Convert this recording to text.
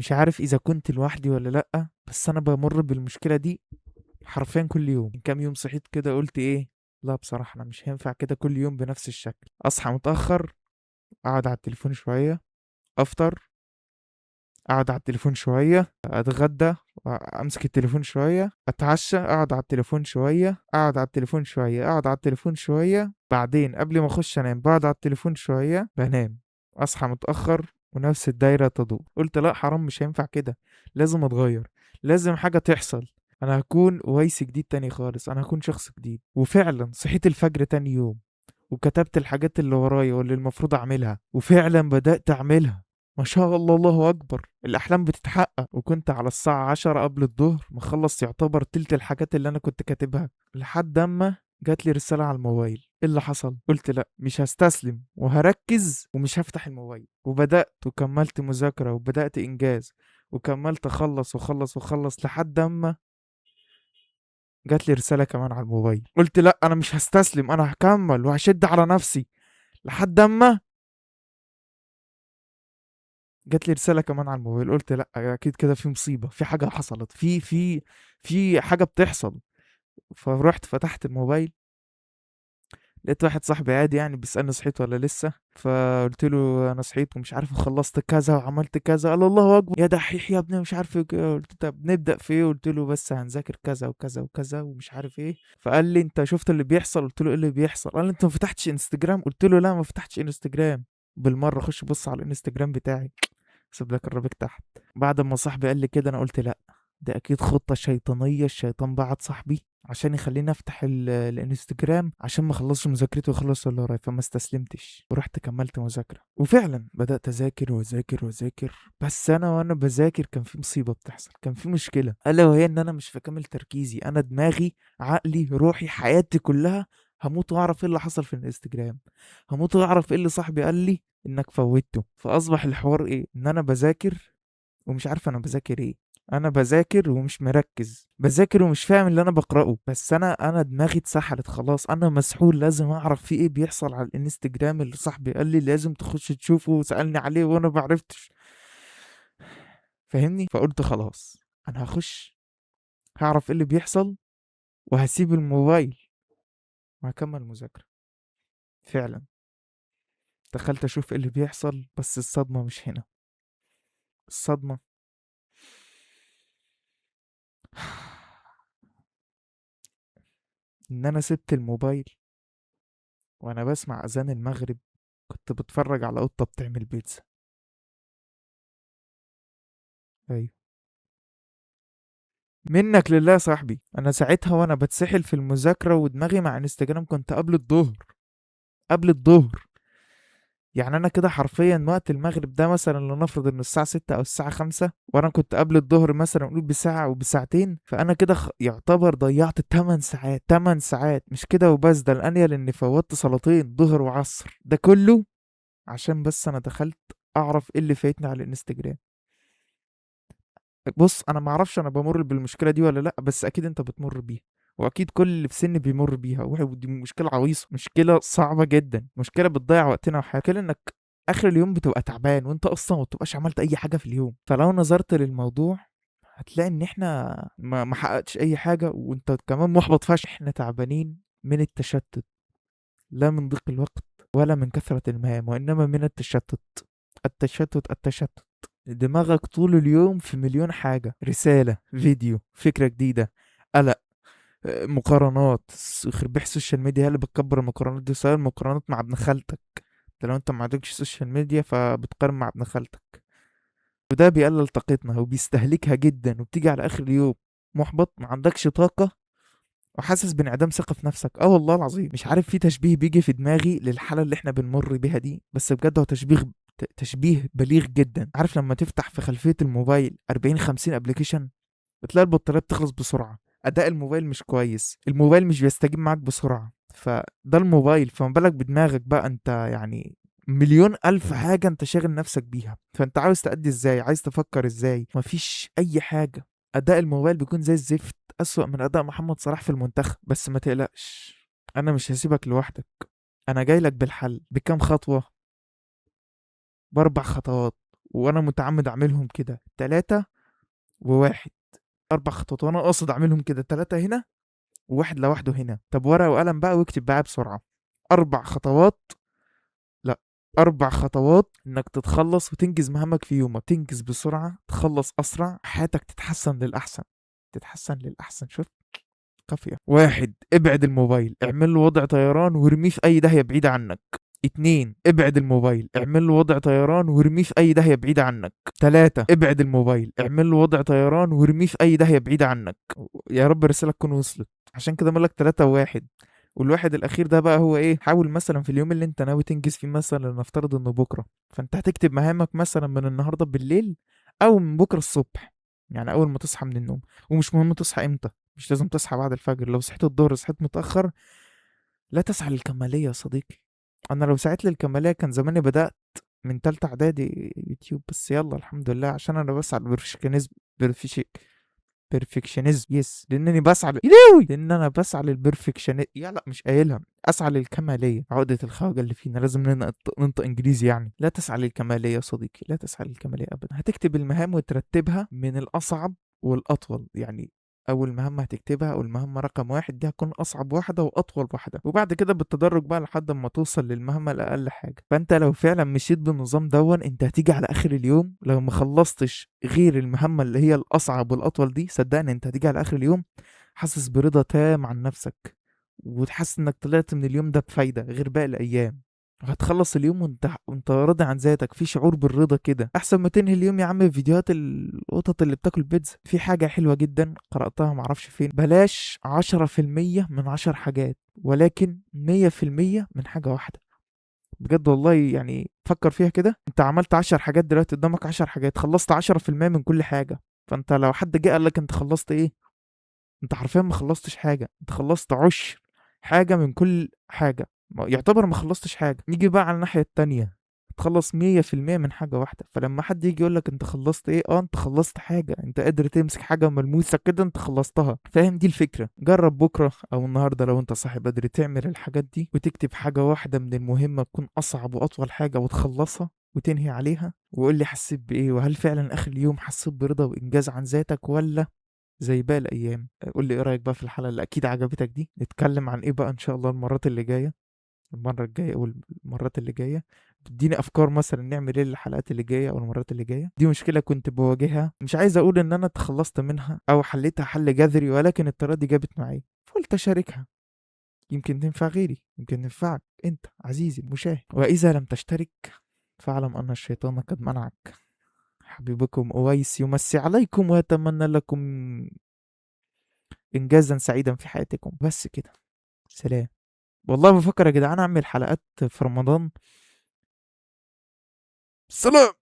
مش عارف إذا كنت لوحدي ولا لأ، بس أنا بمر بالمشكلة دي حرفيا كل يوم. من كام يوم صحيت كده قلت إيه، لا بصراحة أنا مش هينفع كده كل يوم بنفس الشكل. أصحى متأخر، أقعد على التليفون شوية، أفطر، أقعد على التليفون شوية، أتغدى، أمسك التليفون شوية، أتعشى، أقعد على التليفون شوية، أقعد على التليفون شوية، أقعد على التليفون شوية، بعدين قبل ما أخش أنام بقعد على التليفون شوية، بنام، أصحى متأخر، ونفس الدايرة تدور. قلت لا حرام، مش هينفع كده، لازم أتغير، لازم حاجة تحصل، أنا هكون ويس جديد تاني خالص، أنا هكون شخص جديد. وفعلا صحيت الفجر تاني يوم وكتبت الحاجات اللي ورايا واللي المفروض أعملها، وفعلا بدأت أعملها. ما شاء الله، الله أكبر، الأحلام بتتحقق. وكنت على الساعة 10 قبل الظهر مخلص يعتبر تلت الحاجات اللي أنا كنت كاتبها، لحد أما جات لي رسالة على الموبايل. إيه اللي حصل؟ قلت لا مش هستسلم وهركز ومش هفتح الموبايل. وبدأت وكملت مذاكرة وبدأت إنجاز وكملت أخلص وخلص وخلص، لحد أما جات لي رسالة كمان على الموبايل. قلت لا أنا مش هستسلم، أنا هكمل وهشد على نفسي، لحد أما جات لي رسالة كمان على الموبايل. قلت لا أكيد كده في مصيبة، في حاجة حصلت، في في في حاجة بتحصل. فروحت فتحت الموبايل، لقيت واحد صاحبي عادي يعني بيسألني صحيت ولا لسه، فقلت له انا صحيت ومش عارف خلصت كذا وعملت كذا. قال الله اكبر يا دحيح يا ابني مش عارف ايه. قلت طب نبدأ في ايه؟ قلت له بس هنذاكر كذا وكذا وكذا ومش عارف ايه. فقال لي انت شفت اللي بيحصل؟ قلت له ايه اللي بيحصل؟ قال لي انت ما فتحتش انستجرام؟ قلت له لا ما فتحتش انستجرام. بالمرة خش بص على الانستجرام بتاعي، سيب لك الرابط تحت. بعد ما صاحبي قال لي كده انا قلت لا ده اكيد خطة شيطانية، الشيطان بعت صاحبي عشان يخليني افتح الانستجرام عشان ما اخلصش مذاكرتي واخلص اللي ورايا. فما استسلمتش ورحت كملت مذاكرة، وفعلا بدأت اذاكر واذاكر واذاكر. بس انا وانا بذاكر كان في مصيبة بتحصل، كان في مشكلة، الا وهي ان انا مش في كامل تركيزي. انا دماغي، عقلي، روحي، حياتي كلها هموت واعرف ايه اللي حصل في الانستجرام، هموت واعرف ايه اللي صاحبي قال لي انك فوتته. فاصبح الحوار ايه؟ ان انا بذاكر ومش عارف انا بذاكر ايه، انا بذاكر ومش مركز، بذاكر ومش فاهم اللي انا بقراه، بس انا دماغي اتسحلت خلاص، انا مسحول، لازم اعرف في ايه بيحصل على الانستجرام اللي صاحبي قال لي لازم تخش تشوفه وسألني عليه وانا ما عرفتش، فاهمني؟ فقلت خلاص انا هخش هعرف ايه اللي بيحصل وهسيب الموبايل وهكمل مذاكرة. فعلا دخلت اشوف ايه اللي بيحصل، بس الصدمة مش هنا. الصدمة ان انا سبت الموبايل وانا بسمع اذان المغرب، كنت بتفرج على قطة بتعمل بيتزا. ايوه منك لله يا صاحبي. انا ساعتها وانا بتسحل في المذاكرة ودماغي مع انستجرام كنت قبل الظهر، قبل الظهر يعني انا كده حرفيا وقت المغرب ده مثلا لنفرض ان الساعة 6 او الساعة 5، وانا كنت قبل الظهر مثلا نقول بساعة او بساعتين، فانا كده يعتبر ضيعت 8 ساعات، 8 ساعات مش كده وبس، ده الانيل اني فوتت صلاتين ظهر وعصر، ده كله عشان بس انا دخلت اعرف ايه اللي فايتني على الانستجرام. بص انا ما اعرفش انا بمر بالمشكلة دي ولا لا، بس اكيد انت بتمر بيها، واكيد كل اللي في سن بيمر بيها، ودي مشكلة عويصة، مشكلة صعبة جدا، مشكلة بتضيع وقتنا وحياتنا، انك اخر اليوم بتبقى تعبان وانت اصلا ما بتبقاش عملت اي حاجة في اليوم. فلو نظرت للموضوع هتلاقي ان احنا ما حققتش اي حاجة، وانت كمان محبط فشخ. احنا تعبانين من التشتت، لا من ضيق الوقت ولا من كثرة المهام، وانما من التشتت، التشتت، التشتت. دماغك طول اليوم في مليون حاجة، رسالة، فيديو، فكرة جديدة، قلق، مقارنات، يخرب بيت ال social media هي اللي بتكبر المقارنات دي، سواء المقارنات مع ابن خالتك، ده لو انت ما عندكش social media فبتقارن مع ابن خالتك، وده بيقلل طاقتنا وبيستهلكها جدا، وبتيجي على اخر اليوم محبط، ما عندكش طاقة، وحاسس بانعدام ثقة في نفسك. والله العظيم مش عارف، في تشبيه بيجي في دماغي للحالة اللي احنا بنمر بيها دي، بس بجد هو تشبيه بليغ جدا. عارف لما تفتح في خلفية الموبايل 40-50 application، بتلاقي البطارية بتخلص بسرعة، أداء الموبايل مش كويس، الموبايل مش بيستجيب معاك بسرعة، فده الموبايل، فما بالك بدماغك بقى انت، يعني مليون ألف حاجة انت شاغل نفسك بيها، فانت عاوز تأدي ازاي، عايز تفكر ازاي، مفيش أي حاجة. أداء الموبايل بيكون زي الزفت، أسوأ من أداء محمد صلاح في المنتخب. بس ما تقلقش، أنا مش هسيبك لوحدك، أنا جاي لك بالحل. بكام خطوة؟ ب4 خطوات، وأنا متعمد أعملهم كده، 3 و1، 4 خطوات وأنا قاصد أعملهم كده، 3 هنا و1 لوحده هنا. طب ورقة وقلم بقى واكتب بقى بسرعة. 4 خطوات، لأ 4 خطوات إنك تتخلص وتنجز مهامك في يومك، تنجز بسرعة، تخلص أسرع، حياتك تتحسن للأحسن، تتحسن للأحسن. شفت قافية. 1، ابعد الموبايل، اعمل له وضع طيران وارميه في أي داهية بعيدة عنك. 2، ابعد الموبايل، اعمل له وضع طيران وارميه في أي داهية بعيدة عنك. 3، ابعد الموبايل، اعمل له وضع طيران وارميه في أي داهية بعيدة عنك. يا رب الرسالة تكون وصلت. عشان كده بقول لك 3 و1. والواحد الأخير ده بقى هو إيه؟ حاول مثلا في اليوم اللي أنت ناوي تنجز فيه، مثلا نفترض إنه بكرة، فأنت هتكتب مهامك مثلا من النهاردة بالليل أو من بكرة الصبح، يعني أول ما تصحى من النوم. ومش مهم تصحى إمتى، مش لازم تصحى بعد الفجر، لو صحيت الظهر صحيت متأخر. لا تسعى للكمالية يا صديقي. أنا لو سعيت للكمالية كان زماني بدأت من تالتة إعدادي يوتيوب، بس يلا الحمد لله، عشان أنا بسعى لل perfectionism، perfectionism، yes، لأنني بسعى لأن أنا بسعى لل perfectionism، يا لا مش قايلها، أسعى للكمالية. عقدة الخواجة اللي فينا، لازم ننطق إنجليزي يعني. لا تسعى للكمالية يا صديقي، لا تسعى للكمالية أبدا. هتكتب المهام وترتبها من الأصعب والأطول، يعني أول مهمة هتكتبها أو المهمة رقم 1 دي هتكون أصعب واحدة وأطول واحدة، وبعد كده بالتدرج بقى لحد ما توصل للمهمة الأقل حاجة. فأنت لو فعلا مشيت بالنظام دون، أنت هتيجي على آخر اليوم لو ما خلصتش غير المهمة اللي هي الأصعب والأطول دي، صدقني أنت هتيجي على آخر اليوم حاسس برضا تام عن نفسك، وتحس إنك طلعت من اليوم ده بفايدة غير باقي الأيام. هتخلص اليوم وانت راضي عن ذاتك، في شعور بالرضا كده، احسن ما تنهي اليوم يا عم فيديوهات القطط اللي بتاكل بيتزا. في حاجة حلوة جدا قرأتها معرفش فين، بلاش 10% من 10 حاجات، ولكن 100% من حاجة واحدة. بجد والله يعني فكر فيها كده، انت عملت 10 حاجات دلوقتي، قدامك 10 حاجات، خلصت 10% من كل حاجة. فانت لو حد جه قال لك انت خلصت ايه، انت حرفيا ما خلصتش حاجة، انت خلصت 10 حاجة من كل حاجة، يعتبر ما خلصتش حاجة. نيجي بقى على الناحية التانية، تخلص 100% من حاجة واحدة. فلما حد يجي يقولك انت خلصت ايه، انت خلصت حاجة، انت قادر تمسك حاجة ملموسة كده، انت خلصتها. فاهم؟ دي الفكرة. جرب بكرة او النهاردة لو انت صاحي بدري تعمل الحاجات دي، وتكتب حاجة واحدة من المهمة تكون اصعب واطول حاجة وتخلصها وتنهي عليها، وقول لي حسيت بايه، وهل فعلا اخر اليوم حسيت برضا وانجاز عن ذاتك ولا زي باقي الايام. قول لي ايه رايك بقى في الحلقة اللي اكيد عجبتك دي. نتكلم عن ايه بقى ان شاء الله المرات اللي جاية، المرة الجاية أو المرات اللي جاية. تديني أفكار مثلا نعمل إيه للحلقات اللي جاية أو المرات اللي جاية. دي مشكلة كنت بواجهها، مش عايز أقول إن أنا تخلصت منها أو حليتها حل جذري، ولكن الطريقة دي جابت معايا فقلت أشاركها، يمكن تنفع غيري، يمكن تنفعك أنت عزيزي المشاهد. وإذا لم تشترك فاعلم أن الشيطان قد منعك. حبيبكم أويس يمسي عليكم ويتمنى لكم إنجازا سعيدا في حياتكم. بس كده، سلام. والله بفكر يا جدعان أعمل حلقات في رمضان. سلام.